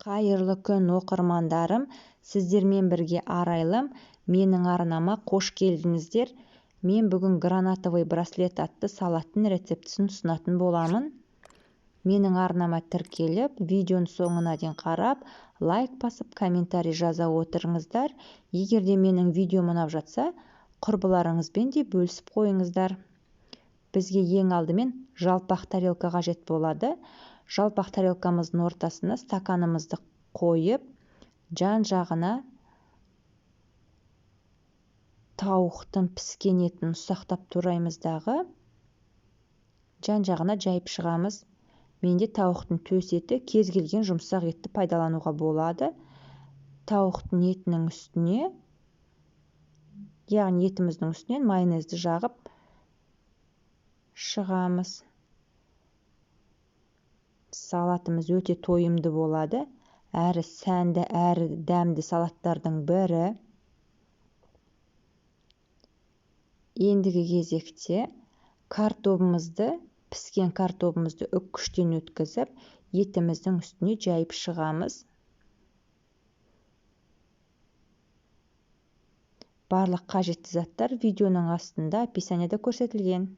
Қайырлы күн, оқырмандарым! Сіздермен бірге Арайлым. Менің арнама қош келдіңіздер. Мен бүгін гранатовый браслет атты салаттың рецептісін ұсынатын боламын. Менің арнама тіркеліп, видеоның соңына дейін қарап, лайк басып, комментарий жаза отырыңыздар. Егер де менің видеом ұнап жатса, құрбыларыңызбен де бөлісіп қойыңыздар. Бізге ең алдымен жалпақ тарелка қажет болады. Жалпақ тарелкамыздың ортасына стаканымызды қойып, жан-жағына тауықтың піскен етін ұсақтап тураймыз дағы, жан-жағына жайып шығамыз. Менде тауықтың төс еті, кез келген жұмсақ етті пайдалануға болады. Тауықтың етінің үстіне, яғни етіміздің үстінен майонезді жағып шығамыз. Салатымыз өте тойымды болады, әрі сәнді, әрі дәмді салаттардың бірі. Ендігі кезекте картобымызды, піскен картобымызды үккіштен өткізіп, етіміздің үстіне жайып шығамыз. Барлық қажетті заттар видеоның астында описанияда көрсетілген.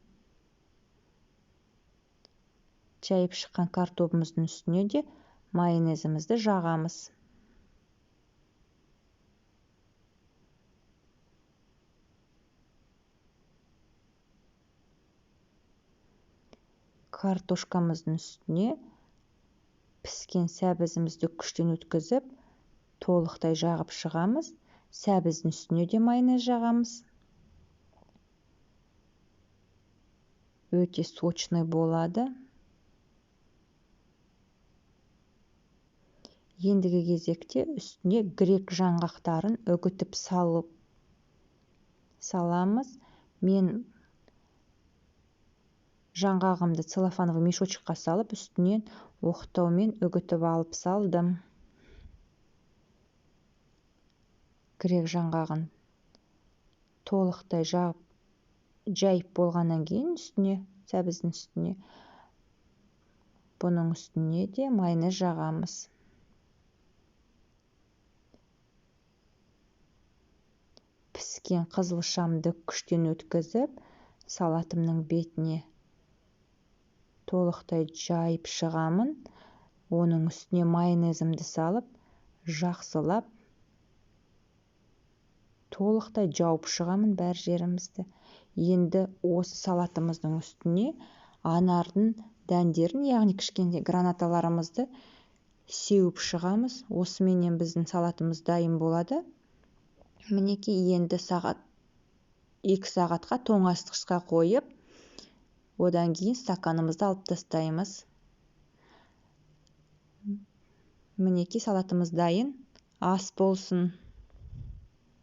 Жайып шыққан картобымыздың үстіне де майонезімізді жағамыз. Картошкамыздың үстіне піскен сәбізімізді күштен өткізіп, толықтай жағып шығамыз. Сәбіздің үстіне де майонез жағамыз. Өте сочный болады. Ендігі кезекте үстіне грек жаңғақтарын үгітіп салып саламыз. Мен жаңғағымды целлофановый мешочекқа салып, үстінен оқтаумен үгітіп алып салдым. Грек жаңғағын толықтай жағып, жайып болғаннан кейін үстіне, сәбіздің үстіне, бұның үстіне де майонез жағамыз. Піскен қызылшамды күштен өткізіп, салатымның бетіне толықтай жайып шығамын. Оның үстіне майонезімді салып, жақсылап толықтай жауып шығамын бәр жерімізді. Енді осы салатымыздың үстіне анардың дәндерін, яғни кішкене гранаталарымызды сеуіп шығамыз. Осыменен біздің салатымыз дайын болады. Мінекей, енді 2 сағатқа тоңазытқышқа қойып, одан кейін стаканымызды алып тастаймыз. Мінекей, салатымыз дайын. Ас болсын.